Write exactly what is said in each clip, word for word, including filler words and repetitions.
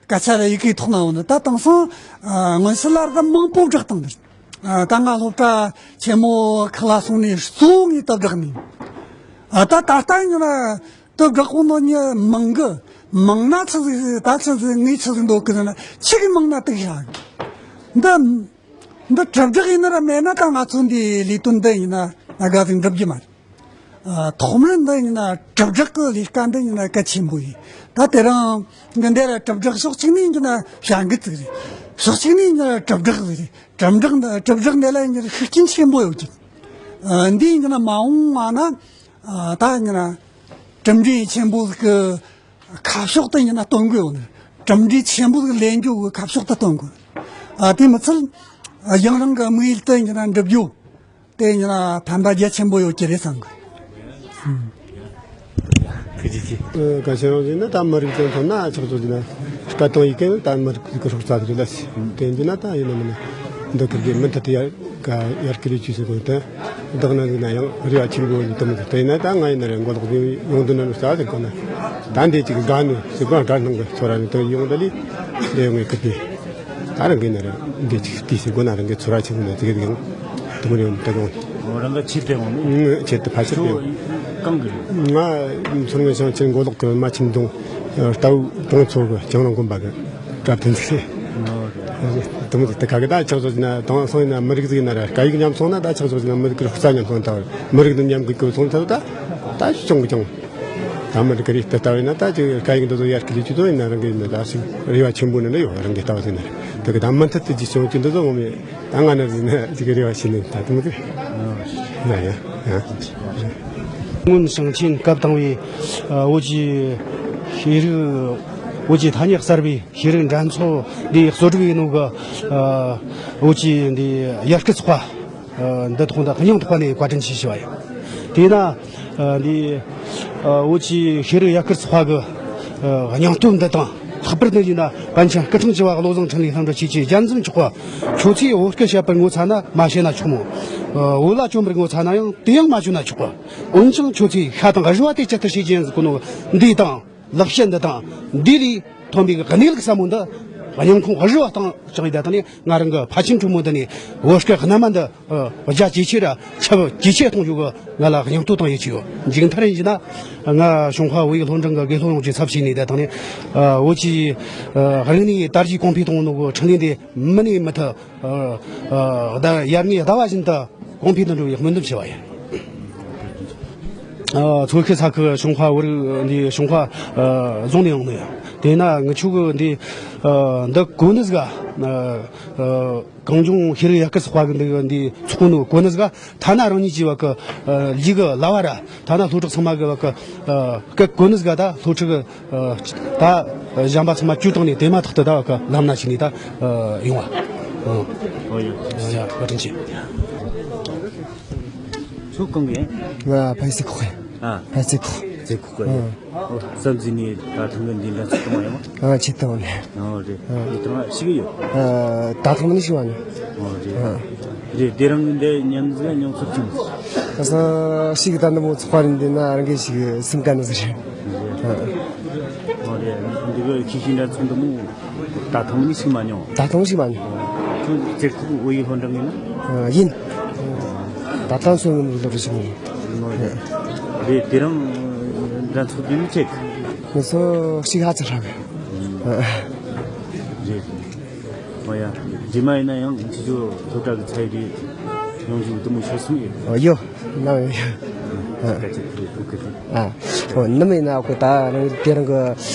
སྐད་ཆ་ར་ཡི་གེའི་ཐོག་ན་ཡོང་ནི་ད་དེང་སང་ཨ་སྔོན་ཆད་ལ་ར་ད་མང་པོ་བསྒྲགས་བཏང་ནི་རེད། ཨ་ད་ང་སློབ་གྲྭ་ཆེན་མོ་ཁག་ལ་སོང་ནས་གཙོ་བོ་ངས་ད་བསྒྲགས་ནི། ཨ་ད་ད་ལྟ་ཡིན་ན་ད་བསྒྲགས་གོ་ནོ་ནི་མང་གི། མང་ན་ཆི་ཟིག་ད་ཆི་ཟིག་ངས་ཆི་ཟིག་འདོད་གི་ཟེར་ན་ཆི་གི་མང་ན་དེ་གི་ཧྲ་གི། འདི་འདི་དྲིལ་བསྒྲགས་ཡིན་ན་ར་མེད་ན་ད་ང་ཚོ་འདི་ལས་དོན་འདི་ཡིན་ན་ང་དགའ་ཟིག་འགྲུབ་རྒྱུ་མ་རེད། ཨ་ཐོག་མར་འདི་ཡིན་ན་དྲིལ་བསྒྲགས་གི་ལས་ཀ་འདི་ཡིན་ན་གལ་ཆེན་པོ་ཡིན། ད་དེ་རིང་འདི་འདི་ར་དྲིལ་བསྒྲགས་ཕྱོགས་གཅིག་ནས་ཡིན་ན་བྱ་འགུལ་ཅིག་རེད། ཕྱོགས་གཅིག་ནས་ཡིན་ན་དྲིལ་བསྒྲགས་ཟིག་རེད། དྲིལ་བསྒྲགས་འདི་དྲིལ་བསྒྲགས་འདི་ལ་ཡིན་ན་ཤུགས་རྐྱེན་ཆེན་པོ་ཡོད་ཀྱི། ཨ་འདི་ཡིན་ན་མ་འོངས་བ་ན་ཨ་ད་ཡིན་ན་གྲུབ་འབྲས་ཆེན་པོ་ཟིག་གི་ཁ་ཕྱོགས་དེ་ཡིན་ན་སྟོན་དགོས་ཡོད་ནི། གྲུབ་འབྲས་ཆེན་པོ་ཟིག་ལེན་རྒྱུ་གི་ཁ་ཕྱོགས་དེ་སྟོན་དགོས། ཨ་དེ་མི་ཚད་ཨ་ཡང་རང་གི་དམིགས་ཡུལ་དེ་ཡིན་ན་འགྲུབ་རྒྱུ། དེ་ཡིན་ན་ཕན་པ་རྒྱ་ཆེན་པོ་ཡོད་ཀྱི་རེད་བསམ་གི། ཐུགས་རྗེ་ཆེ། ཨ་གལ་ཆེན་རང་བཞིན་ནི་ད་མི་རིགས་དེ་མཚོན་ན་ཆགས་ཚོད་ཡིན་ན་སྐད་གཏོང་ཡི་གེ་ནི་ད་མི་རིགས་ཀྱི་སྲོག་རྩ་དེ་རེད་ལ། དེ་ཡིན་ན་ད་ཡིན་ན་མིན་ན་འདི་ཁུར་གི་མུ་མཐུད་དུ་ཡར་ག་ཡར་སྐུལ་ལས་བཅོས་ཟེར་དགོས་དེ། བདག་ན་འདི་ན་ཡང་རེ་བ་ཆེན་པོ་ཡོད་དམ་དེ་ཡིན་ན་ད་ང་ཡིན་ན་རེ་མགོ་ལོག་ཟིན་ཡོང་དུ་ན་ནི་ས་ཟེར་དགོས་ན། ད་འདི་ཅིག་དགའ་ནི་ཟེར་དགོས་དགའ་སྣང་གི་ཚོར་བ་ནི་དོན་ཡོང་ད་ལི་ལས་ཡོང་ངེས་ཀི་དེ། ད་རང་གི་ན་རེ་འདི་ཅིག་དེ་ཟེར་དགོས་ན་རང་གི་ཚོར་བ་ཆེན་པོ་ན་དེ་གི་ཡང་དུ་མ་རེ་ཡོང་དེ་གོང་། ང་རང་གི་ཆེད་དེ་ཡོང་ནི། ཆེད་དུ་ཕ་ཆེད་དེ་ཡོང་། གང་གི། ང་མཚོ་སྔོན་ཞིང་ཆེན་མགོ་ལོག་གི་རྨ་ཆེན་རྫོང་རྟའུ་གྲོང་ཚོ་གི་བྱང་རོང་དགོན་པ་གི་གྲྭ་བཙུན་ཟིག་རེད། དུ་མ་དེ་ག་གི་ད་ཆགས་ཚོད་ན་དང་སོང་ཡིན་ན་མི་རིགས་ཟིག་ཡིན་ན་ར་སྐད་ཡིག་ཉམས་སོང་ན་ད་ཆགས་ཚོད་ན་མི་རིགས་ཀྱི་རྩ་ཉམས་སོང་ད་མི་རིགས་འདི་ཉམས་གི་གི་སོང་ད་ད་ད་ཅུང་གི་ཅུང་། ད་མི་འདི་ག་རེ་ལྟ་ལྟ་བས་ན་ད་ཅིག་སྐད་ཡིག་འདི་ཚོ་ཡར་སྐུལ་ལས་ཅི་ཚོ་ཡིན་ན་རང་གི་ཡིན་ན་ད་ཞིག་རེ་བ་ཆེན་པོ་ནི་འདི་ཡོད་རང་གི་ལྟ་བ་ཟིན་ན་རེད། དེ་གི་ད་མུ་མཐུད་དུ་ཅིག་བྱུང་ཅི་འདི་ཚོ་ངོ་མས་ད་ང་ནི་ཟིན་ན་ཅིག་རེ་བ་ཞིག་ནི་ད་དུང་གི་ཡ་ཡ་ཡ། སྔོན་ཞིང་ཆེན་སྐབས་དང་བའི་ཨ་བོད་ཀྱི་ཤེས་རིག་བོད་ཀྱི་ཐ་སྙད་གསར་པའི་ཤེས་རིག་འགྲན་ཚོགས་འདི་གཙོ་སྒྲུབ་ཡིན་ནོ་གི་ཨ་བོད་ཀྱི་འདི་ཡར་སྐུལ་ཚོགས་པ། ཨ་འདི་ཐོག་ད་སྙིང་ཐག་པ་ནས་བཀའ་དྲིན་ཆེ་ཞུ་བ་ཡིན། དེས་ན་ཨ་འདི་ཨ་བོད་ཀྱི་ཤེས་རིག་ཡར་སྐུལ་ཚོགས་པ་གི་ཨ་སྙིང་སྟོབས་འདི་དང་། ལྷག་པར་དུ་ཡིན་ན་པཎ་ཆེན་སྐུ་ཕྲེང་བཅུ་བ་བློ་བཟང་འཕྲིན་ལས་ལྷུན་གྲུབ་ཆོས་ཀྱི་རྒྱལ་མཚན་མཆོག་གིས་ཁྱོད་ཚོས་བོད་སྐད་བཤད་པར་ངོ་ཚ་ན་མ་བཤད་ན་ཆོག་མོད། ཨ་བོད་ལྭ་གྱོན་པར་ངོ་ཚ་ན་ཡང་དེ་ཡང་མ་གྱོན་ན་ཆོག་གོ། འོན་ཀྱང་ཁྱོད་ཚོས་ཤ་དང་རུས་པ་དེ་ཇི་ལྟར་བྱེད་ཀྱི་ཡིན་ཟེར་གོ་ནོ་འདི་དང་། ལེགས་བཤད་འདི་དང་འདི་ལས་ཐོན་པའི་གནས་ལུགས་ཟབ་མོ་འདི་སྙིང་ཁོང་རུས་པ་དང་བཅངས་ཡོད། ད་ལྟ་ནས་ང་རང་གི་ཕ་ཆིང་གྲོ་མོ་འདི་ནས་བོད་སྐད་རྣལ་མ་འདི་རྒྱ་ཇེ་ཆེ་ར་ཁྱབ་ཇེ་ཆེ་གཏོང་རྒྱུ་གི་ང་ལ་སྙིང་སྟོབས་དང་ཡིད་ཆེས་ཡོད། མཇུག་མཐར་ཡིན་ན་ང་ཞུན་ཧྭ་བོད་ཡིག་སློབ་འབྲིང་གི་དགེ་སློབ་ཡོངས་ཀྱི་ཚབ་བྱས་ནས་ད་ལྟ་ནས་བོད་ཀྱི་རིག་གནས་དར་རྒྱས་གོང་འཕེལ་གཏོང་ནོ་གི་འཕྲིན་ལས་འདི་མུ་ནས་མུ་མཐུད། ཨ་ཨ་ཟླ་ཡར་ངོའི་ཟླ་བ་བཞིན་དུ་གོང་འཕེལ་དུ་འགྲོ་བའི་སྨོན་འདུན་ཞུ་བ་ཡིན། ཨ་མཚོ་ཤར་ས་ཁུལ་ཞུན་ཧྭ་བོད་རིགས་འདི་ཞུན་ཧྭ་ཨ་རྫོང་ནས་ཡོང་ནི་ཡིན། དེས་ན་ངི་ཆོ་གི་འདི་ཨ་འདི་གོ་ནི་ཟིག་ཨ་ཨ་གངས་ལྗོངས་ཤེས་རིག་ཡར་སྐུལ་ཚོགས་པ་གི་འདི་འདི་ཚོགས་ནི་གོ་ནི་ཟིག་ཐ་ན་རང་ཉིད་ཀྱི་བ་གི་ཨ་ལུས་གི་ལ་བ་ར་ཐ་ན་སློབ་ཕྲུག་ཚང་མ་གི་བ་གི་ཨ་སྐད་གོ་ནི་ཟིག་ད་སློབ་ཕྲུག་གི་ཨ་ད་གཞན་པ་ཚང་མ་བཅུག་བཏང་ནས་དེ་མ་ཐག་ཏུ་ད་བ་གི་ལམ་སྣ་ཞིག་ནས་ད་ཨ་ཡོང་བ། ཨོ་ཡ། ཡ་བཀའ་དྲིན་ཆེ། ཁྱོད་གང་གི་ཡིན། ང་ཕན་སི་ཁོག་ཡིན། ཨ། ཕན་སི་ཁོག་རྩེ་ཁོག་གི་ཡིན། ཨོ་བསམ་གཟིགས་ནས་ད་ཐུང་གི་འདི་འདྲ་ཚོགས་གཏོང་བ་ཡིན་མ། ཨ་ཆེ་བཏང་ནས། ཨོ་རེད། ཨ་འདི་ཐང་ཞིག་ཡོད། ཨ་ད་ཐང་ནི་ཞིག་བ་ནི། ཨོ་རེད། ཨ་རེད། དེ་རང་གི་འདི་ཉམས་ཟིག་མྱོང་ཚོར་ཅི་མི། ད་སང་ཞིག་ད་འདི་མོ་ཚོགས་པ་རིན་འདི་ན་རང་གི་ཞིག་སེམས་དཀའ་ནི་ཟིག་རེད། ཨ། ཨོ་རེད། འདི་གི་ཁྱི་ཤིང་འདྲ་ཚོགས་འདི་མོ་ད་ཐང་ནི་ཞིག་མ་མྱོང་། ད་ཐང་ཞིག་མ་མྱོང་། ཁྱོད་རྩེ་ཁོག་བོད་ཡིག་སློབ་འབྲིང་ཡིན་ན། ཨ་ཡིན། ད་ཐང་སོང་ངམ་རུ་ལོ་རུ་ཞིག་མྱོང་། ཨོ་རེད། རེད། དེ་རང་འདྲ་ཚོགས་འདི་ནི་ཅེག་ངི་ཚོ་ཞིག་ཧ་ཅང་ཧྲ་གི། རེད། ཨོ་ཡ། རྗེས་མ་ཡིན་ན་ཡང་ཁྱེད་ཚོ་སློབ་གྲྭ་གི་ཚད་རེད། ཡོང་རྒྱུ་དུ་མོ་ཤོར་སོང་ཡོད། ཨོ་ཡོ། ན་ཡོ་ཡོ། ཨ་སྐད་ཆ་དེ་རེད་ཐུག་གི་རེད། ཨ་ཨོ་ནམ་ཡིན་ན་ཁོ་ད་རང་དེ་རང་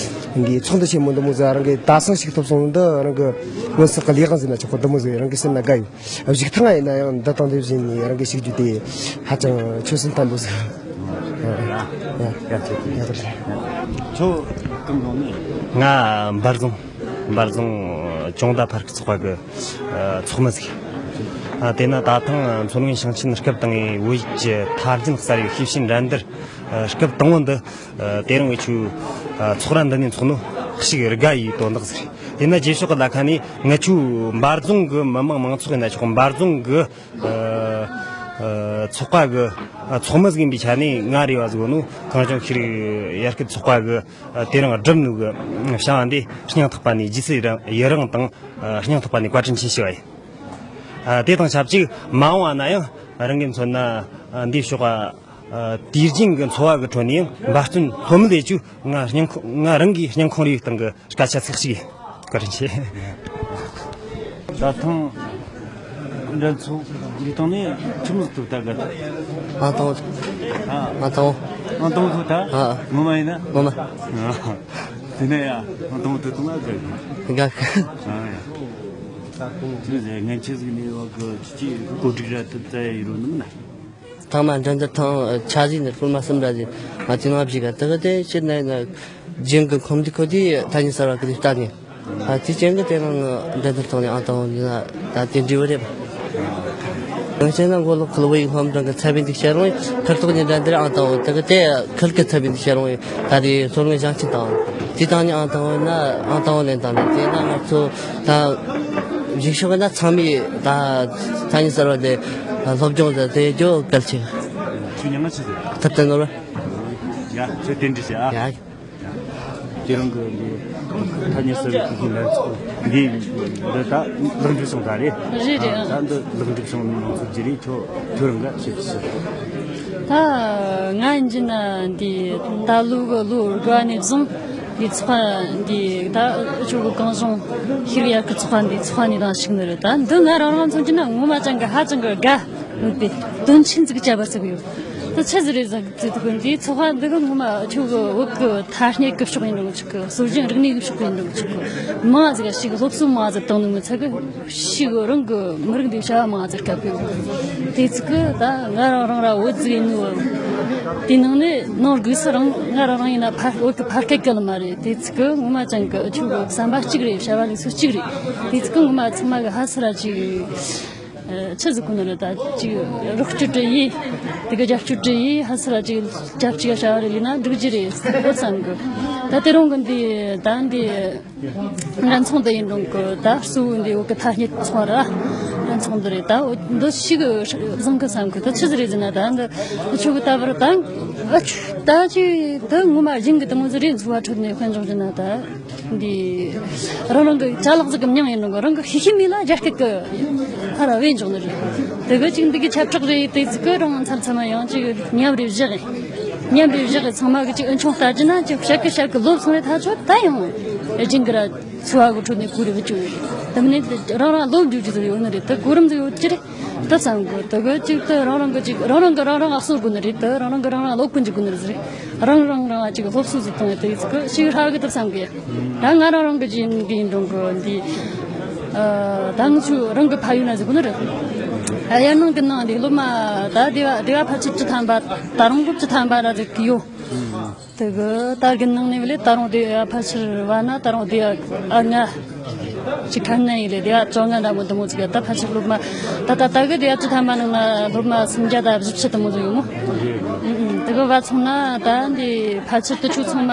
གི་ཚོགས་འདུ་ཆེན་མོ་འདི་མོ་ཟེར་རང་གི་ད་སང་ཞིག་ཐོབ་སོང་འདི་རང་གི་སྔོན་སག་གི་ལས་ཀ་ཟེར་ན་ཆོག་གོ་འདི་མོ་ཟེར་རང་གི་སེམས་ན་དགའ་ཡོད། གཞུག་ཐང་ཡིན་ན་ཡང་འདི་དང་འདི་བཞིན་ནི་རང་གི་ཞིག་རྒྱུ་དེ་ཧ་ཅང་ཆོད་སེམས་བརྟན་པོ་ཟིག་ཡ་ཡ་ཡ། ཁྱོད་གང་གང་ནས། ང་འབར་རྫོང་། འབར་རྫོང་ཅོང་བརྡ་ཕར་སྐུལ་ཚོགས་པ་གི་ཚོགས་མི་ཟིག་ཨ་དེ་ན་ད་ཐེངས་མཚོ་སྔོན་ཞིང་ཆེན་སྐབས་དང་བོད་ཀྱི་ཐ་རྒྱན་གསར་བའི་ཤེས་བྱའི་འགྲན་བསྡུར་སྐབས་དང་བོ་འདི་དེ་རིང་ངི་ཆོ་ཚོགས་ར་འདི་ནས་འཚོགས་ནོ་ཞིག་དགའ་ཡི་དོན་དག་ཟིག་དེ་ན་རྗེས་ཕྱོགས་གི་ལ་ཁ་ནས་ངི་ཆོ་འབར་རྫོང་གི་མི་དམངས་མང་ཚོགས་ཡིན་ན་ཆོག་འབར་རྫོང་གི་ ཚོགས་པ་གི་ཚོགས་མི་ཟིག་ཡིན་པའི་ཆ་ནས་ང་རེ་བ་ཟིག་ནོ། གངས་ལྗོངས་ཤེས་རིག་ཡར་སྐུལ་ཚོགས་པ་གི་དེ་རིང་བསྒྲུབས་ནོ་གི་བྱ་བ་འདི་སྙིང་ཐག་པ་ནས་རྗེས་སུ་ཡི་རང་དང་སྙིང་ཐག་པ་ནས་བཀའ་དྲིན་ཆེ་ཞུ་བ་ཡིན། དེ་དང་ཆབས་ཅིག་མ་འོངས་པ་ན་ཡང་རང་གིས་མཚོན་ན་འདིའི་ཕྱོགས་དུས་རྒྱུན་གྱི་འཚོ་བ་གི་ཁྲོད་ནས་ཡང་འབད་བརྩོན་ལྷོད་མེད་བྱེད་རྒྱུ་ང་སྙིང་ཁོང་ང་རང་གི་སྙིང་ཁོང་རུས་སྟེང་གི་སྐད་ཆ་ཚིག་གཅིག་ཡིན། བཀའ་དྲིན་ཆེ། ད་ཐེངས་འགྲན་ཚོགས་འདིའི་སྟེང་ནས་ཆི་མོ་ཟིག་ཐུག་ད་ག་ད། ང་དང་པོ། ཨ། ང་དང་པོ། ཨང་དང་པོ་ཐུག་ད། ཨ། ངོ་མ་ཡིན་ན། ངོ་མ། ཨ། དེ་ནས་ཡ་ཨང་དང་པོ་ཐུག་ཐུག་ན་དགའ་གི། དགའ་གི། ཨ་ཡ། ཆི་ཟེར་ངན་ཆི་ཟིག་ནས་བ་གི་ཅི་ཅི་གོ་སྒྲིག་ར་ཐུབ་ཙ་ཡ་ཡིན་རུང་ནི་མིན་ན། ཐང་མ་འགྲན་བསྡུར་ཐེངས་ཆ་བཞི་ནས་སློབ་མ་གསུམ་ར་ཟིན་ང་ཚོའི་ནང་བཞུགས་ག་དེ་ག་དེ་ཕྱིར་ནས་ན་རྒྱུན་གྱི་ཁོམ་དུས་ཁོ་དེ་ཐ་སྙད་གསར་བ་གི་ལྟ་ནས་ཨ་དེ་ཅན་གྱི་དེ་རིང་འགྲན་བསྡུར་ཐོག་ནས་ཨང་དང་པོ་ཡིན་ན་ད་དེ་འདྲི་བ་རེད་པ། ང་བྱས་ན་མགོ་ལོག་ཁུལ་བོད་ཡིག་སློབ་འབྲིང་གི་ཚད་པའི་འདུག་བཤད་རུང་ཁུལ་ཐོག་ནས་འགྲན་བསྡུར་ཨང་དང་པོ་དེ་ག་དེ་ཁུལ་གྱི་ཚད་པའི་འདུག་བཤད་རུང་ད་རེས་སློབ་ངོས་བྱང་ཆེན་དང་དེ་དང་ནས་ཨང་དང་པོ་ཡིན་ན་ཨང་དང་པོ་ལེན་དང་ནས་དེ་ན་ང་ཚོ་ད་གཞུག་ཕྱོགས་ན་ཚང་མས་ད་ཐ་སྙད་གསར་བ་དེ་སློབ་སྦྱོང་དང་དེ་རྒྱུ་གལ་ཆེ། ཁྱོད་མྱིང་ང་ཆི་ཟེར། ཐུབ་བསྟན་ནོར་བུ། ཡ་ཁྱོད་དེ་འདྲི་བྱས་ཨ། ཡ། དེ་རིང་གི་འདི་ཐ་སྙད་གསར་བའི་དུས་ཀྱི་ལན་ཚོགས་འདི་འདི་ད་ལེགས་འགྲུབ་བྱུང་ད་རེད། རེད་རེད་ཨ། ད་འདི་ལེགས་འགྲུབ་བྱུང་ནང་ཚུད་ཀྱི་རེད། ཁྱོད་ཁྱོད་རང་ག་ཤེས་ཤེས། ད་ང་ཡིན་གྱི་ན་འདི་ད་ལོ་གི་ལོ་དགུ་བ་ནས་བཟུང་འདི་ཚོགས་པ་འདི་ད་ཨུ་ཆོ་གི་གངས་ལྗོངས་ཤེས་རིག་ཡར་སྐུལ་ཚོགས་པ་འདི་ཚོགས་པ་ནས་རང་ཞུགས་ནི་རེད། ད་འདི་ང་རང་རང་མཚོན་གྱི་ན་ངོ་མ་ཅང་གི་ཧ་ཅང་གི་དགའ་འོས་པའི་དོན་ཆེན་ཟིག་བྱ་བ་ཟིག་ཡོད། ད་ཆི་ཟིག་རེད་ཟེར་དུས་འདི་ཚོགས་པ་འདི་གི་ངོ་མ་ཁྱོད་གི་བོད་གི་ཐ་སྙད་གི་ཕྱོགས་ཡིན་རུང་ཆོག་གི་སྲོལ་རྒྱུན་རིག་གནས་གི་ཕྱོགས་ཡིན་རུང་ཆོག་གི་མང་ཟིག་ཞིག་སློབ་གསོ་མང་ཟིག་བཏང་ནི་མི་ཚད་གི་ཞིག་རང་གི་མི་རིགས་འདི་བྱ་བ་མང་ཟིག་སྐབས་གི་དེ་ཚིག་གི་ད་ང་རང་རང་ར་བོད་ཟིག་ཡིན་ནི་བ། དེ་ནང་ནས་ནང་སྒོས་སུ་རང་ང་རང་རང་ཡིན་ན་ཕ་བོད་གི་ཕ་སྐད་གི་ལ་མ་རེད། དེ་ཚིག་གི་ངོ་མ་ཅང་གི་ཁྱོད་གི་བསམ་པ་གཅིག་རེད། བྱ་བ་ལས་སུ་གཅིག་རེད། དེ་ཚིག་གི་ངོ་མ་ཚང་མ་གི་ཧ་སི་ར་ཅིག་ཆི་ཟིག་གོ་ནི་རེད། ད་ཅིག་རོགས་སྐྱོར་བྲི་ཡིས་དེ་ག་རྒྱབ་སྐྱོར་བྲི་ཡིས་ཧ་སི་ར་ཅིག་རྒྱབ་ཅིག་བྱ་བ་རེ་ལས་ན་འགྲིག་རྒྱུ་རེད་འོ་བསམ་གི། ད་དེ་རིང་གི་འདི་ད་འདི་འགྲན་ཚོགས་འདི་ཡིན་རུང་གི་ད་གཙོ་བོ་འདི་འོ་གི་ཐ་སྙད་ཚོགས་ར་འགྲན་ཚོགས་འདི་རེད། ད་འོ་འདི་ཞིག་བཟང་གི་བསམ་གི། ད་ཆི་ཟིག་རེད་ཟེར་ན་ད་འདི་ཆོ་གི་ད་བར་ད་ཨ་ཆུ་ད་ཅིག་ད་ངོ་མ་རྒྱུན་གི་དེ་མོ་ཟིག་རེད། འཚོ་བ་ཁྲོད་ནས་དཔལ་འབྱོར་ཟེར་ན་ད། འདི་རང་རང་གི་ཅ་ལག་ཟིག་གི་མྱིང་ཡིན་རུང་གི་རང་གི་ཤེས་ཤེས་མེད་ལ་རྒྱ་སྐད་གི་ཕར་བས་འཇོག་ནི་རེད། དེ་གི་ཅིག་འདི་གི་ཁྱབ་བསྒྲགས་རེད། དེ་ཟིག་གི་རང་མཚམས་མཚམས་ཡང་ཅིག་ཉམས་རེ་བཞག་གི་ཉམས་རེ་བཞག་གི་ཚང་མ་གི་ཅིག་འུན་ཆུང་ལྟ་རྒྱུ་ན་ཅིག་བཤད་གི་བཤད་གི་ལོབས་སོང་རེད། ད་ཆོ་ད་ཡང་རྒྱུན་གི་ར་འཚོ་བ་གི་ཁྲོད་ནས་གོ་རེ་བུ་ཅུ་ཡོད་རེད། དེ་མིན་ནི་རང་རང་ལོབས་འགྲོ་རྒྱུ་ཟིག་ཡོད་ནི་རེད། དེ་གོ་རིམ་ཟིག་ཡོད་ཀྱི་རེད། ད་བསམ་གི་དེ་གི་ཅིག་ད་རང་རང་གི་ཅིག་རང་རང་གི་རང་རང་ཨ་གསོ་དགོས་ནི་རེད། ད་རང་རང་གི་རང་རང་ལོབས་གི་འཇུག་དགོས་ནི་རེད། རང་རང་རང་ཅིག་སློབ་གསོ་ཟིག་གཏོང་ཡ་དེ་ཚིག་ཞིག་ཧྲ་གི་ཐུབ་བསམ་གི། ད་ང་རང་རང་གི་ཅིག་གི་ཡིན་རུང་གི་འདི་ད་ང་ཚོ་རང་གི་ཕ་ཡུལ་ན་ཟིག་གོ་ནི་རེད། ཡར་ནང་གི་ནང་འདི་སློབ་མ་ད་སྡེ་བ་སྡེ་བ་ཕལ་ཆེར་བཅུ་ཐམ་པ་ད་རུང་གི་བཅུ་ཐམ་པ་ར་ཟིག་ཡོད། དེ་གི་ད་གི་ནང་ནས་བ་ལས་ད་རུང་སྡེ་བ་ཕལ་ཆེར་བ་ན་ད་རུང་སྡེ་བ་ཨ་ང་ཅིག་ཁ་ན་ཡིན་ལེ། སྡེ་བ་བཅོ་ལྔ་འདྲ་མོ་འདི་མོ་ཅིག་ད་ཕལ་ཆེར་སློབ་མ་ད་ད་ད་གི་སྡེ་བ་བཅུ་ཐམ་པ་ནང་ན་སློབ་མ་སུམ་བརྒྱ་དང་བཞི་བཅུ་དེ་མོ་ཟིག་ཡོད་མོ། ཨུ་ཨུ་དེ་གི་བ་ཚང་ན་ད་འདི་ཕལ་ཆེར་དུ་ཆུ་ཚང་མ་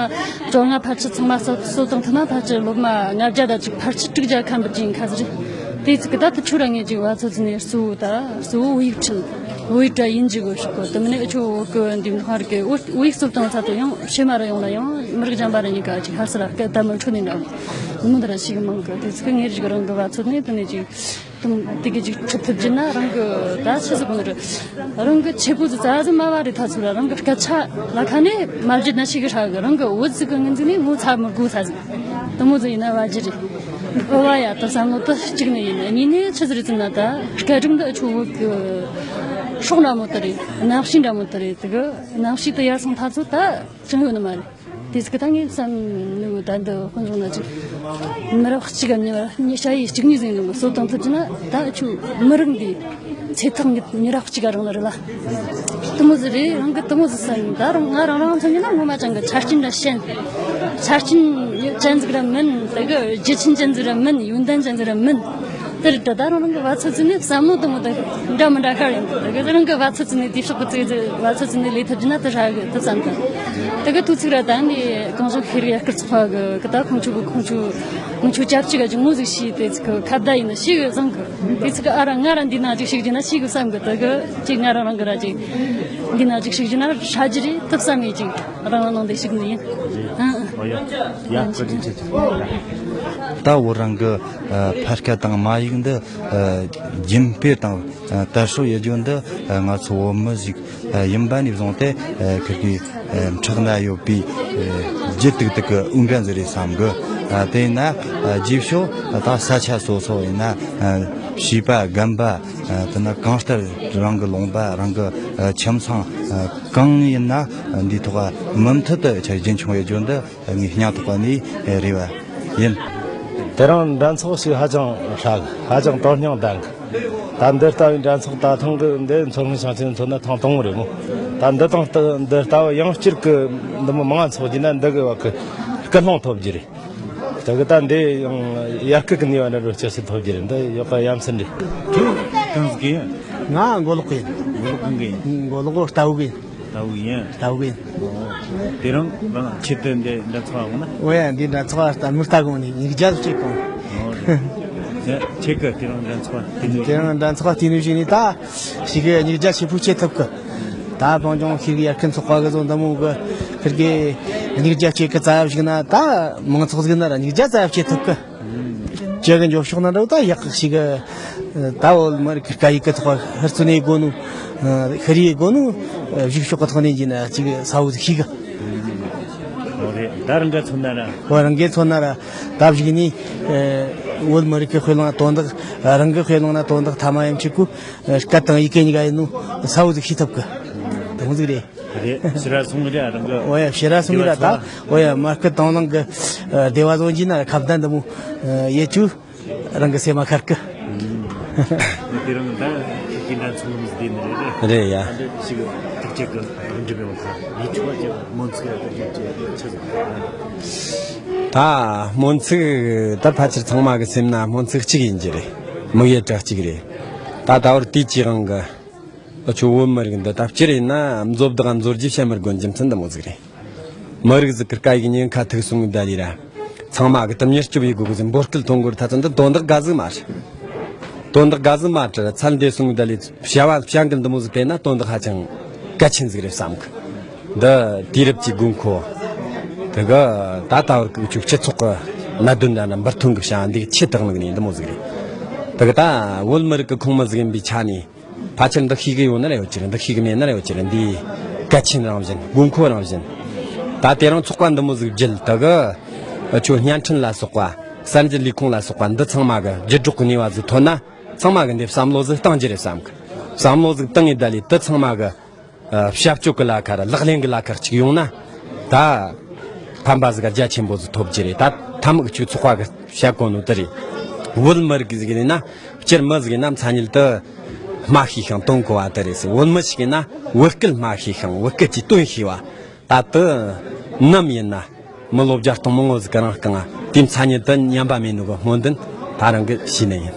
བཅོ་ལྔ་ཕལ་ཆེར་ཚང་མ་གསོ་གསོ་སྟངས་ཐུབ་ན་ཕལ་ཆེར་སློབ་མ་ལྔ་བརྒྱ་དང་ཅིག་ཕལ་ཆེར་དྲུག་བརྒྱ་ཁམ་པ་ཅིག་ཡིན་ཁ་ཟིག་རེད། དེ་ཚིག་གི་ད་དུ་ཆུ་ར་ངེས་ཅིག་བ་ཚོ་ཚོ་ནས་གཙོ་བོ་ད་གཙོ་བོ་བོད་ཡིག་ཁྲིད་བོད་ཡིག་དྲ་ཡིན་ཅིག་གོ་ཤོག་གོ། དེ་མིན་ནས་ཨུ་ཆོ་བོད་གི་འདི་མི་ཧར་གི་བོད་ཡིག་གསོ་སྟངས་ཚ་དེ་ཡང་ཕྱི་མ་ར་ཡོང་ལ་ཡང་མི་རིགས་གཞན་པ་ར་གཉིས་ཀ་ཅིག་ཧ་སི་ར་སྐད་ད་མི་འཕྲོད་ནས་འདྲ་མོ་འདི་ར་ཞིག་མང་གི། དེ་ཚིག་གི་ངེས་ཅིག་རང་གི་བ་ཚོ་ནས་དེ་ནས་ཅིག་དེ་གི་ཅིག་ཁྲིད་ཐུབ་རྒྱུ་ན་རང་གི་ད་ཆི་ཟིག་གོ་ནི་རེད། རང་གི་ཆེ་པོ་ཟིག་རྩ་ཟིག་མ་བ་རེད། ད་ཚུར་རང་གི་སྐད་ཆ་ལ་ཁ་ནས་མ་བརྗེད་ན་ཞིག་གི་ཧྲ་གི་རང་གི་བོད་ཟིག་གི་ངན་ཟིག་ནས་ངོ་ཚ་མི་དགོས་ས་ཟིག་དེ་མོ་ཟིག་ཡིན་ན་བ་རྒྱུ་རེད། ཨོ་བ་ཡ་ད་བསམ་བློ་དུ་གཅིག་ནས་ཡིན། གཉིས་ནས་ཆི་ཟིག་རེད་ཟེར་ན་ད་སྐད་སྒྲོག་འདི་ཆུ་བོད་གི་སྲོག་འདྲ་མོ་དུ་རེད། གནམ་གཤིས་འདྲ་མོ་དུ་རེད། དེ་གི་གནམ་གཤིས་དུ་ཡར་སོང་ད་ཚོ་ད་ཅང་ཡོད་ནི་མ་རེད། དེ་ཚིག་ད་ངས་བསམ་ནུས་ད་འདི་དཔོན་རྫོང་ན་ཅིག་མི་རབས་གཅིག་ག་ཉི་མ་ཉི་ཤ་ཡི་གཅིག་གཉིས་ཟིན་ནུས་གསོ་སྟངས་ཐུབ་ཀྱི་ན་ད་ཆུ་མི་རིགས་འདི་ཚེ་ཐག་ཉི་མི་རབས་གཅིག་ག་རིང་ལ་རེད་ལ། དེ་མོ་ཟིག་རེད། རང་གི་དེ་མོ་ཟིག་བསམ་ད་རང་ང་རང་རང་མཚོན་ཡིན་ན་ངོ་མ་ཅང་གི་ཆ་རྐྱེན་འདྲ་ཞན། ཆ་རྐྱེན་ཅན་ཟིག་ར་མིན། དེ་གི་རྒྱུ་ཆེན་ཅན་ཟིག་ར་མིན། ཡོན་ཏན་ཅན་ཟིག་ར་མིན། དེར་ད་ད་རང་རང་གི་བ་ཚོད་ཚོད་ནས་བསམ་བློ་དང་མོ་དང་འདྲ་མི་འདྲ་ཤར་ཡོང་། དེ་གི་རང་གི་བ་ཚོད་ཚོད་ནས་དེ་ཕྱོགས་གི་ཚོད་ཚོད་བ་ཚོད་ཚོད་ནས་ལས་ཐུབ་རྒྱུ་ན་དེ་ཧྲ་གི་དེ་བསམ་གི། དེ་གི་དུས་ཚིགས་ར་ད་ནི་གང་བྱུང་ཤེས་རིག་ཡར་སྐུལ་ཚོགས་པ་གི་གི་ད་ཁོང་ཆུ་གི་ཁོང་ཆུ་ཁོང་ཆུ་ཅབ་ཅིག་ག་ཅིག་མོ་ཟིག་ཤེས། དེ་ཚིག་གི་ཁ་བརྡ་ཡིན་ན་ཤེས་གི་བསམ་གི། དེ་ཚིག་གི་ཨ་ར་ང་ར་འདི་ན་ཅིག་ཤེས་རྒྱུ་ན་ཤེས་གི་བསམ་གི། དེ་གི་ཅིག་ང་ར་རང་གི་ར་ཅིག་འདི་ན་ཅིག་ཤེས་རྒྱུ་ན་ཧྲ་རྒྱུ་རེད་དེ་བསམ་ཡིན་ཅིག་རང་རང་ནང་དེ་ཞིག་ནི་ཡིན། ཨོ་ཡ། ཡ། བཀའ་དྲིན་ཆེ་ཆེ། ད་བོད་རང་གི་ཨ་ཕ་སྐད་དང་མ་ཡིག་འདི་ཨ་རྒྱུན་སྤེལ་དང་ཨ་དར་སྲོལ་ཡོད་རྒྱུ་འདི་ཨ་ང་ཚོ་བོད་མི་ཞིག་ཨ་ཡིན་པ་ནས་བཟུང་སྟེ་ཨ་ཁིར་གི་ཨ་ཕྲག་ན་ཡོད་པའི་ཨ་རྒྱུ་ཏིག་ཏིག་གི་འོས་འགན་ཟིག་རེད་བསམ་གི། ཨ་དེ་ཡིན་ན་ཨ་རྗེས་ཕྱོགས་ད་ས་ཆ་སོ་སོ་ཡིན་ན་ཨ་བྱིས་པ་རྒན་པ་ཨ་དེ་ན་གང་ལྟར་རང་གི་ལུང་པ་རང་གི་ཨ་ཁྱིམ་ཚང་ཨ་གང་ཡིན་ན་འདིའི་ཐོག་མུ་མཐུད་དུ་ཆ་རྒྱུན་འཁྱོངས་ཡོད་རྒྱུ་འདི་ངས་སྙིང་ཐག་པ་ནས་རེ་བ་ཡིན། དེ་རིང་འགྲན་ཚོགས་ཤིག་ཧ་ཅང་ཧྲ་གི། ཧ་ཅང་དོན་སྙིང་ལྡན་གི། ད་འདི་ལྟ་བུའི་འགྲན་ཚོགས་ད་ཐེངས་གི་འདི་མཚོ་སྔོན་ཞིང་ཆེན་མཚོན་ན་ཐེངས་དང་པོ་རེད་མོ། ད་འདི་དང་འདི་ལྟ་བུ་ཡང་བསྐྱར་གི་འདི་མོ་མང་ཚོགས་ཀྱི་ན་འདི་གི་བ་གི་སྐུལ་སློང་ཐོབ་རྒྱུ་རེད། ད་གི་ད་འདི་ཡང་ཡར་སྐུལ་གི་ནུས་པ་འདྲ་འགྲོ་ཆེ་སེ་ཐོབ་རྒྱུ་རེད། འདི་ཡག་པ་ཡ་མཚན་རེད། ཁྱོད་གང་ཟིག་ཡིན། ང་མགོ་ལོག་གི་ཡིན། མགོ་ལོག་གང་གི་ཡིན། མགོ་ལོག་ལྟ་བུ་གི་ཡིན། ལྟ་བུ་ཡིན། ལྟ་བུ་གི་ཡིན། ཨོ། དེ་རིང་རང་ཆེད་དུ་འདི་འགྲན་ཚོགས་ཡོང་ན། ཨོ་ཡ། འདི་འགྲན་ཚོགས་ལྟ་མི་ལྟ་དགོངས་ནས་ཡིག་རྒྱ་ལ་བཅུག་གོང་། ཨོ་རེད། ཁྱེད་ཀྱི་དེ་རིང་འགྲན་ཚོགས་དེ་ནས། དེ་རིང་འགྲན་ཚོགས་དེ་ནས་བྱས་ནས་ད་ཞིག་གི་ཡིག་རྒྱ་ཆེ་པོ་ཆེ་ཐུབ་གི། ད་བོད་ལྗོངས་ཤེས་རིག་ཡར་སྐུལ་ཚོགས་པ་གི་ཚོ་འདི་མོ་གི་ཁིར་གི་ཡིག་རྒྱ་ཆེ་གི་རྩ་བ་ཞིག་ན་ད་མང་ཚོགས་ཟིག་ན་ར་ཡིག་རྒྱ་རྩ་བ་ཆེ་ཐུབ་གི། ཅེ་གི་འགྱོ་ཕྱོགས་ན་འགྲོ་ད་ཡག་ཞིག་གི། ད་བོད་མི་རིགས་ཀྱི་སྐད་ཡིག་གི་ཐོག་ཧུར་བརྩོན་ནས་དགོ་ནོ། ཤེས་རིག་དགོ་ནོ། གཞུག་ཕྱོགས་ཀྱི་ཐོག་ནས་ཡིན་ན་ཅིག་ས་བོ་ཟིག་ཤེས་གི། ཨོ་རེད། ད་རང་ག་མཚོན་ན་ར། ཨོ་རང་ག་མཚོན་ན་ར། ད་གཞུག་ནས་བོད་མི་རིགས་ཀྱི་དཔེ་ལོང་དོན་དག་རང་གི་དཔེ་ལོང་ན་དོན་དག་ཐ་མ་ཡམ་ཆིག་གུ་སྐད་དང་ཡི་གེ་གཉིས་ཀ་ཡིན་ནོ་ས་བོ་ཟིག་ཤེས་ཐུབ་གི། དེ་མོ་ཟིག་རེད། རེད། ཕྱི་ར་སོང་གི་རེད། རང་གི། ཨོ་ཡ། ཕྱི་ར་སོང་གི་ར་ད། ཨོ་ཡ། མ་སྐུལ་དང་བླངས་གི་སྡེ་བ་བཟོ་གྱིན་ན་ཁ་བརྡ་འདི་མོ་ཡེ་ཆུ་རང་གི་སེམས་མ་ཁར་གི། དེ་རིང་ད་ཁྱེད་ཀྱི་འགྲན་ཚོགས་ལམ་འདི་ནི་རེད། རེད་ཡ། ད་འདི་ཞིག་ཐུགས་རྗེ་གི་འགྲུབ་ཡོང་ཁ་ཡིད་ཆུ་བ་ཅན་མོན་ཚིག་ཡ་ད་ཡིད་ཆེ་ཆེ་ཟིག་ད་མོན་ཚིག་ད་ཕལ་ཆེར་ཚང་མ་གི་སེམས་ན་མོན་ཚིག་གཅིག་ཡིན་གྱི་རེད། མིག་ཡ་གྲགས་གཅིག་རེད། ད་ད་བར་དུས་ཀྱི་དབང་གི། ཨ་ཆོ་བོད་མི་རིགས་འདི་ད་སྤྱིར་ཡིན་ན་མཛོ་བདག་མཛོ་རྒྱུ་བཤད་མི་དགོས། རྒྱུ་མཚན་འདི་མོ་ཟིག་རེད། མི་རིགས་ཟིག་གི་སྐད་ཡིག་ཉེན་ཁ་ཐུག་སོང་གི་ད་ལི་ར། ཚང་མ་གི་དུམ་མྱུར་སྐྱོབ་ཡི་དགོས་གི་ཟིན་འབོད་སྐུལ་གཏོང་དགོས་ར། ད་ཚོ་འདི་དོན་དག་ག་ཟིག་མ་རེད། དོན་དག་ག་ཟིག་མ་རེད། ཚལ་འདས་སོང་གི་ད་ལི་བྱ་བ་བྱ་འགུལ་འདི་མོ་ཟིག་སྤེལ་ན་དོན་དག་ཧ་ཅང་གལ་ཆེན་ཟིག་རེད་བསམ་གི། འདི་དུས་རབས་ཀྱི་དགོས་མཁོ། དེ་གི་ད་ད་བར་གི་ཆོ་སྤྱི་ཚོགས་གི་གནད་དོན་འདྲ་ན་འབུར་ཐོན་གི་བྱ་འདི་ཆེ་དག་ནི་གི་ནི་འདི་མོ་ཟིག་རེད། དེ་གི་ད་བོད་མི་རིགས་གི་ཁོངས་མི་ཟིག་ཡིན་པའི་ཆ་ནས། ཕལ་ཆེར་འདི་ཤེས་གི་ཡོད་ན་ར་ཡོད་ཀྱི་རེད། འདི་ཤེས་གི་མེད་ན་ར་ཡོད་ཀྱི་རེད། འདི་གལ་ཆེན་རང་བཞིན་དགོས་མཁོ་རང་བཞིན། ད་དེ་རིང་ཚོགས་པ་འདི་མོ་ཟིག་བརྒྱུད་དེ་གི་ཨ་ཆོ་བརྙན་འཕྲིན་ལ་སོགས་པ་གསར་འགྱུར་ལས་ཁུངས་ལ་སོགས་པ་འདི་ཚང་མ་གི་བརྒྱུད་སྒྲོག་གི་ནུས་པ་ཟིག་ཐོན་ན་ཚང་མ་གི་འདི་བསམ་བློ་ཟིག་བཏང་རྒྱུ་རེད་བསམ་གི། བསམ་བློ་ཟིག་བཏང་ངེ་ད་ལི་དེ་ཚང་མ་གི་ཨ་བྱ་སྤྱོད་གི་ལ་ཁ་ར་ལག་ལེན་གི་ལ་ཁ་གཅིག་ཡོང་ན་ད་ཕན་པ་ཟིག་རྒྱ་ཆེན་པོ་ཟིག་ཐོབ་རྒྱུ་རེད། ད་ཐ་མག་ཆོ་ཚོགས་པ་གི་བྱ་གོ་ནོ་དེ་རེད། བོད་མི་རིགས་ཟིག་ཡིན་ན་སྤྱིར་མི་ཟིག་ཡིན་ན་མཚན་ཉིད་དུ། སྨྲ་ཤེས་ཤིང་དོན་གོ་བ་དེ་རེད་ཟེར། བོད་མི་ཞིག་ཡིན་ན་བོད་སྐད་སྨྲ་ཤེས་ཤིང་བོད་སྐད་ཀྱི་དོན་ཤེས་པ། ད་དུ་ནམ་ཡིན་ན་མི་ལོ་བརྒྱ་སྟོང་མང་བོ་ཟིག་གི་རང་རྐང་དེའི་མཚན་ཉིད་དུ་ཉམས་པ་མེད་ནོ་གི་སྨོན་འདུན་ད་རང་གི་ཤེས་ནི་ཡིན།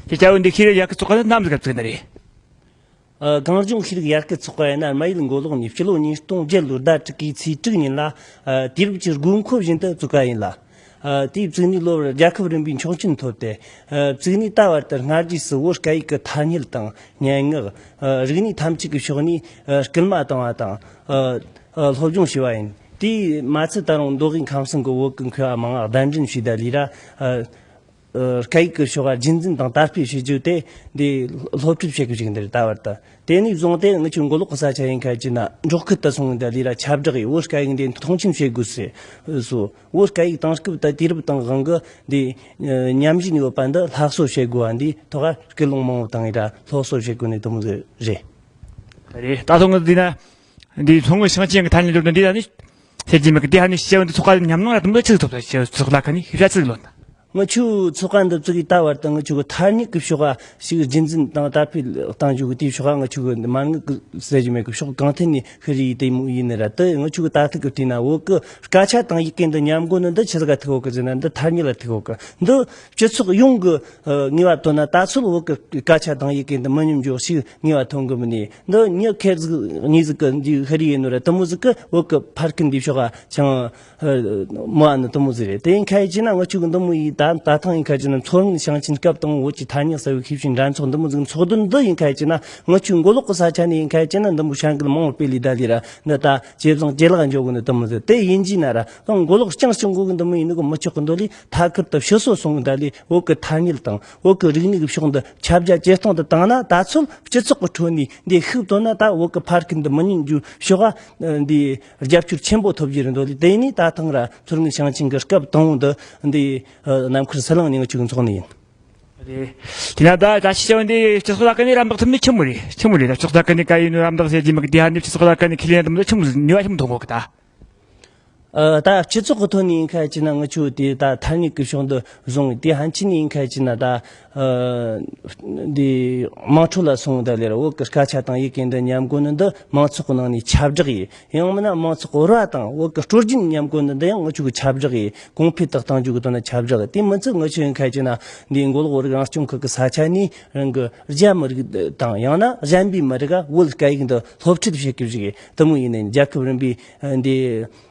ཁྱེད་ཅག་འདི་ཤེས་རིག་ཡར་སྐུལ་ཚོགས་པ་ནི་ནམ་ཟིག་ག་བཙུགས་ནི་རེད། ཨ། གངས་ལྗོངས་ཤེས་རིག་ཡར་སྐུལ་ཚོགས་པ་ཡིན་ན་རྨ་ཡུལ་མགོ་ལོག་ནས་སྤྱི་ལོ་ཉིས་སྟོང་བརྒྱད་ལོར་ཟླ་དྲུག་གི་ཚེས་དྲུག་ཉིན་ལ། ཨ། དུས་རབས་ཀྱི་དགོས་མཁོ་བཞིན་དུ་བཙུགས་པ་ཡིན་ལ། ཨ། དེའི་བཙུགས་ནས་ལོ་བར་རྒྱལ་ཁབ་རིམ་པའི་ཆོག་མཆན་ཐོབ་སྟེ། ཨ། བཙུགས་ནས་ད་བར་དུ་སྔ་རྗེས་སུ་བོད་སྐད་ཡིག་གི་ཐ་སྙད་དང་སྙན་ངག་ཨ། རིག་གནས་ཐམས་ཅད་ཀྱི་ཕྱོགས་ནས། ཨ། སྐུལ་མ་བཏང་བ་དང་། ཨ། ཨ། སློབ་སྦྱོང་བྱས་པ་ཡིན། དེས་མ་ཚད་ད་རུང་མདོ་དབུས་ཁམས་གསུམ་གྱི་བོད་ཀྱི་མཁས་པ་མང་བ་གདན་འདྲེན་བྱས་ད་ལས་ར། ཨ། ཨ། སྐད་ཡིག་གི་ཕྱོགས་ལ་རྒྱུན་འཛིན་དང་དར་སྤེལ་བྱེད་རྒྱུ་དེ་འདི་སློབ་ཁྲིད་བྱེད་དགོས་ཀྱི་འདིར་ད་བར་དུ། དེ་ནས་བཟུང་སྟེ་ངི་ཆོའི་མགོ་ལོག་གི་ས་ཆ་ཡིན་ཁ་ཅིག་ན་འབྲོག་ཁུལ་དུ་སོང་ད་ལས་ར་ཁྱབ་བསྒྲགས་ཡིས་བོད་སྐད་ཡིག་འདི་མཐོང་ཆེན་བྱེད་དགོས་ཟེར་སོ། བོད་སྐད་ཡིག་དེང་སྐབས་ད་དུས་རབས་དང་དབང་གི་འདི་ཉམས་བཞིན་ཡོད་པ་འདི་སླར་གསོ་བྱེད་དགོས་པ་འདི་ཐོག་སྐུལ་སློང་མང་བོ་བཏང་ཡིན་ར་སླར་གསོ་བྱེད་དགོས་ནི་དེ་མོ་རེད། རེད། ད་ཐོག་ངི་འདི་ན་འདི་ཚོང་ངི་ཤང་ཅན་གི་ཐ་སྙད་འདི་ད་ནི་ཤེས་ཀྱི་མེད་གི། འདི་ཧ་ནི་ཤེས་བ་འདི་ཚོགས་པ་ཉམས་མྱོང་ར་དུམ་བུ་ཆི་ཐོབ་ད་ཤེས་ཚོགས་ལ་ཁ་ནི་ཤེས་བྱ་ཆི་ལོན། ང་ཆོའི་ཚོགས་པ་འདི་བཙུགས་ཡི་ད་བར་དུ་ང་ཆོ་གི་ཐ་སྙད་ཀྱི་ཕྱོགས་ལ་ཞིག་རྒྱུན་འཛིན་དང་དར་སྤེལ་གཏང་རྒྱུ་གི་དེའི་ཕྱོགས་ལ་ང་ཆོ་གི་མ་དངུལ་གི་ཟེར་རྒྱུ་མེད་གི། ཕྱོགས་གང་ཐད་ནས་ཤི་རི་ཡི་དེ་མོ་ཡིན་ནི་ར། དེ་ང་ཆོ་གི་ད་ཐུག་གི་དུས་ན་བོད་གི་སྐད་ཆ་དང་ཡི་གེ་འདི་ཉམས་དགོས་ནི་འདི་ཆི་ཟིག་ག་ཐུག་ཡོད་གི་ཟེར་ན། འདི་ཐ་སྙད་ལ་ཐུག་ཡོད་གི། འདི་སྤྱི་ཚོགས་ཡོངས་གི་ངེས་པ་དོན་ན་ད་ཚོད་བོད་གི་སྐད་ཆ་དང་ཡི་གེ་འདི་མི་ཉམས་རྒྱུ་ཞིག་ངེས་པ་ཐོན་གི་མིན་ནི། འདི་མྱི་ཁེར་ཟིག་གཉིས་ཟིག་གི་འདི་ཤི་རི་ཡིན་ནོ་ར། དེ་མོ་ཟིག་གི་བོད་གི་ཕར་ཁུར་འདི་ཕྱོགས་ལ་ཅང་མོ་ཨ་ནི་དེ་མོ་ཟིག་རེད། དེ་ཡིན་ཁ་ཡི་ཅི་ན་ང་ཆོ་གི་འདི་མོ་ཡི་ད་ད་ཐེངས་ཡིན་ཁ་ཅི་ན་མཚོ་སྔོན་ཞིང་ཆེན་སྐབས་དང་བོད་ཀྱི་ཐ་སྙད་གསར་བའི་ཤེས་བྱའི་འགྲན་ཚོགས་འདི་མོ་ཟིག་ཚོགས་འདུ་འདི་ཡིན་ཁ་ཡི་ཅི་ན། ང་ཆོའི་མགོ་ལོག་གི་ས་ཆ་ནས་ཡིན་ཁ་ཡི་ཅི་ན་འདི་མོ་བྱ་འགུལ་མང་བོ་སྤེལ་ལི་ད་ལི་ར། འདི་ད་ཇེ་བཟང་ཇེ་ལེགས་འགྱོ་གི་ནི་དེ་མོ་ཟིག་དེ་ཡིན་གྱི་ན་ར། ད་མགོ་ལོག་རྐྱང་རྐྱང་གོ་གི་འདི་མོ་ཡིན་ནི་གི་མི་ཆོག་གི་འདོད་ལི། ཐད་ཀར་དུ་ཕྱི་སོ་སོང་གི་ད་ལི་བོད་གི་ཐ་སྙད་དང་བོད་གི་རིག་གནས་ཀྱི་ཕྱོགས་འདི་ཁྱབ་རྒྱ་ཇེ་གཏོང་དུ་བཏང་ན། ད་ཚོད་སྤྱི་ཚོགས་ཀྱི་ཁྲོད་ནས་འདི་ཤུགས་བཏོན་ན་ད་བོད་གི་ཕར་ཁུར་འདི་མི་ཉམས་རྒྱུ་ཕྱོགས་ལ་འདི་རྒྱབ་སྐྱོར་ཆེན་པོ་ཐོབ་རྒྱུ་རེད་འདོད་ལི། དེ་ནས་ད་ཐེངས་ར་མཚོ་སྔོན་ཞིང་ཆེན་གྱི་སྐབས་དང་བོ་འདི་འདི་ནམ་མཁར་ཟི་ལིང་ནས་ང་ཆོ་གི་འཚོགས་ནི་ཡིན། རེད། དེ་ན་ད་ད་ཅི་བྱ་བ་འདི་སྤྱི་ཚོགས་ལ་ཀ་ནས་རམ་འདེགས་ཐུབ་ནི་ཆི་མོ་རེད། ཆི་མོ་རེད། ད་སྤྱི་ཚོགས་ལ་ཀ་ནས་ཀ་ཡིན་ནོ་རམ་འདེགས་ཟེར་གྱི་མི་གི་དེ་ཧ་ནི་སྤྱི་ཚོགས་ལ་ཀ་ནས་ཁས་ལེན་དམ་ད་ཆི་མོ་ནུས་པ་ཆི་མོ་ཐོན་གོ་གི་ད། ཨ་ད་སྤྱི་ཚོགས་ཀྱི་ཐོག་ནས་ཡིན་ཁ་ཅི་ན་ང་ཆོ་དེ་ད་ཐ་སྙད་ཀྱི་ཕྱོགས་འདི་བཟུང་། དེ་ཧན་ཆི་ནས་ཡིན་ཁ་ཅི་ན་ད་ཨ་འདི་དམངས་ཁྲོད་ལ་སོང་ད་ལེར་བོད་ཀྱི་སྐད་ཆ་དང་ཡི་གེ་འདི་ཉམས་དགོས་ནི་འདི་མང་ཚོགས་ཀྱི་ནང་ནས་ཁྱབ་བསྒྲགས་ཡིན། ཡང་མིན་ན་མང་ཚོགས་ར་དང་བོད་ཀྱི་སྲོལ་རྒྱུན་ཉམས་དགོས་ནི་འདི་ཡང་ང་ཆོ་གི་ཁྱབ་བསྒྲགས་ཡིན། གོང་འཕེལ་དུ་གཏང་རྒྱུ་གི་དོན་ན་ཁྱབ་བསྒྲགས། དེ་མི་ཚད་ང་ཆོ་ཡིན་ཁ་ཅི་ན་འདི་མགོ་ལོག་བོད་རིགས་རང་སྐྱོང་ཁུལ་གྱི་ས་ཆ་ནས་རང་གི་རྒྱ་མི་རིགས་དང་ཡང་ན་གཞན་པའི་མི་རིགས་བོད་སྐད་ཡིག་འདི་སློབ་ཁྲིད་བྱེད་སྐབས་ཤིག་དེ་མོ་ཡིན་ནས་རྒྱལ་ཁབ་རིམ་པའི་འདི་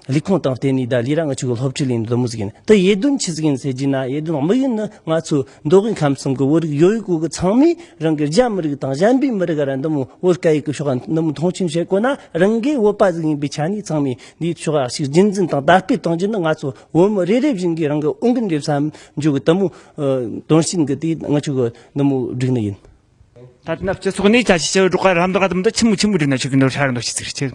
ལས་ཁུངས་དང་བརྟེན་ནས་ད་ལས་ར་ང་ཆོ་གི་སློབ་ཁྲིད་ལས་འདི་མོ་ཟིག་ཡིན། དེ་ཡེ་དོན་ཆི་ཟིག་ཡིན་ཟེར་གྱི་ན། ཡེ་དོན་དམིགས་ཡུལ་ནི་ང་ཚོ་མདོ་དབུས་ཁམས་གསུམ་གི་བོད་རིགས་ཡོད་ཡོད་གོ་གི་ཚང་མས་རང་གི་རྒྱ་མི་རིགས་དང་གཞན་པའི་མི་རིགས་ར་འདི་མོ་བོད་སྐད་ཡིག་གི་ཕྱོགས་འདི་མོ་མཐོང་ཆེན་བྱེད་དགོས་ན། རང་གི་བོད་པ་ཟིག་ཡིན་པའི་ཆ་ནས་ཚང་མས་འདིའི་ཕྱོགས་ཞིག་རྒྱུན་འཛིན་དང་དར་སྤེལ་གཏོང་རྒྱུ་ནི་ང་ཚོ་བོད་མི་རེ་རེ་བཞིན་གྱི་རང་གི་འོས་འགན་རེད་བསམ་རྒྱུ་གི་དེ་མོ་དོན་ཆེན་གི་དེ་ང་ཆོ་གི་འདི་མོ་བསྒྲིགས་ནི་ཡིན། ད་ལྟ་ན་སྤྱི་ཚོགས་ནས་ཅ་ཆི་ཆེ་བའི་སྒྲོག་ག་རམ་འདེགས་དམ་ད་ཆི་མོ་ཆི་མོ་བསྒྲིགས་ན་ཆོག་གི་འདུག་ཧྲ་ར་འདུག་ཆི་ཟིག་ཆེ།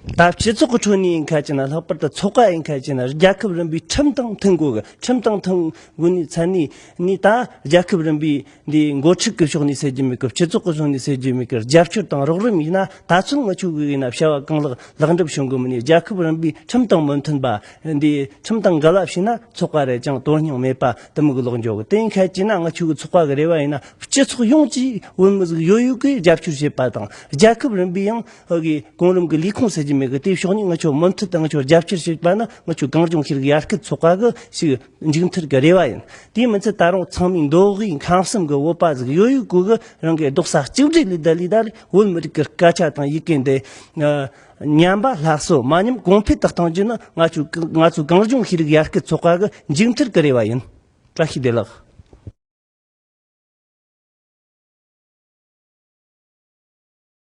ད་སྤྱི་ཚོགས་ཀྱི་ཁྲོད་ནས་ཡིན་ཁ་ཅི་ན། ལྷག་པར་དུ་ཚོགས་པ་ཡིན་ཁ་ཅི་ན་རྒྱལ་ཁབ་རིམ་པའི་ཁྲིམས་དང་མཐུན་དགོས་གི། ཁྲིམས་དང་མཐུན་དགོས་ནས་ཚན་ནས་ནས་ད་རྒྱལ་ཁབ་རིམ་པའི་འདི་འགོ་ཁྲིད་ཀྱི་ཕྱོགས་ནས་ཟེར་རྒྱུ་མེད་གི། སྤྱི་ཚོགས་ཀྱི་ཕྱོགས་ནས་ཟེར་རྒྱུ་མེད་གི། རྒྱབ་སྐྱོར་དང་རོགས་རམ་ཡིན་ན་ད་ཚོད་ང་ཆོ་གི་ཡིན་ན་བྱ་བ་གང་ལེགས་ལེགས་འགྲུབ་བྱུང་གི་མིན་ནས། རྒྱལ་ཁབ་རིམ་པའི་ཁྲིམས་དང་མི་མཐུན་པ་འདི་ཁྲིམས་དང་འགལ་བ་བྱས་ན་ཚོགས་པ་རེ་ཅང་དོན་སྙིང་མེད་པ་དེ་མོ་གི་ལོག་འགྱོ་གི། དེ་ཡིན་ཁ་ཅི་ན་ང་ཆོ་གི་ཚོགས་པ་གི་རེ་བ་ཡིན་ན་སྤྱི་ཚོགས་ཡོངས་ཀྱིས་བོད་མི་ཟིག་ཡོད་ཡོད་གི་རྒྱབ་སྐྱོར་བྱེད་པ་དང་། རྒྱལ་ཁབ་རིམ་པའི་ཡང་གི་གོང་རིམ་གི་ལས་ཁུངས་ཟེར་རྒྱུ་མེད་གི། དེའི་ཕྱོགས་ནས་ང་ཆོ་མུ་མཐུད་དུ་ང་ཆོ་རྒྱབ་སྐྱོར་བྱེད་པ་ནི་ང་ཆོ་གངས་ལྗོངས་ཤེས་རིག་ཡར་སྐུལ་ཚོགས་པ་གི་ཞིག་མཇུག་མཐར་གི་རེ་བ་ཡིན། དེ་མི་ཚད་ད་རུང་ཚང་མས་མདོ་དབུས་ཁམས་གསུམ་གི་བོད་པ་ཟིག་ཡོད་ཡོད་གོ་གི་རང་གི་རྡོག་རྩ་གཅིག་སྒྲིལ་ལས་ད་ལས་ད་བོད་མི་རིགས་ཀྱི་སྐད་ཆ་དང་ཡི་གེ་འདི་ཉམས་པ་སླར་གསོ་མ་ཉམས་གོང་འཕེལ་དུ་གཏང་རྒྱུ་ནི་ང་ཚོ་ང་ཚོ་གངས་ལྗོངས་ཤེས་རིག་ཡར་སྐུལ་ཚོགས་པ་གི་མཇུག་མཐར་གི་རེ་བ་ཡིན། བཀྲ་ཤིས་བདེ་ལེགས།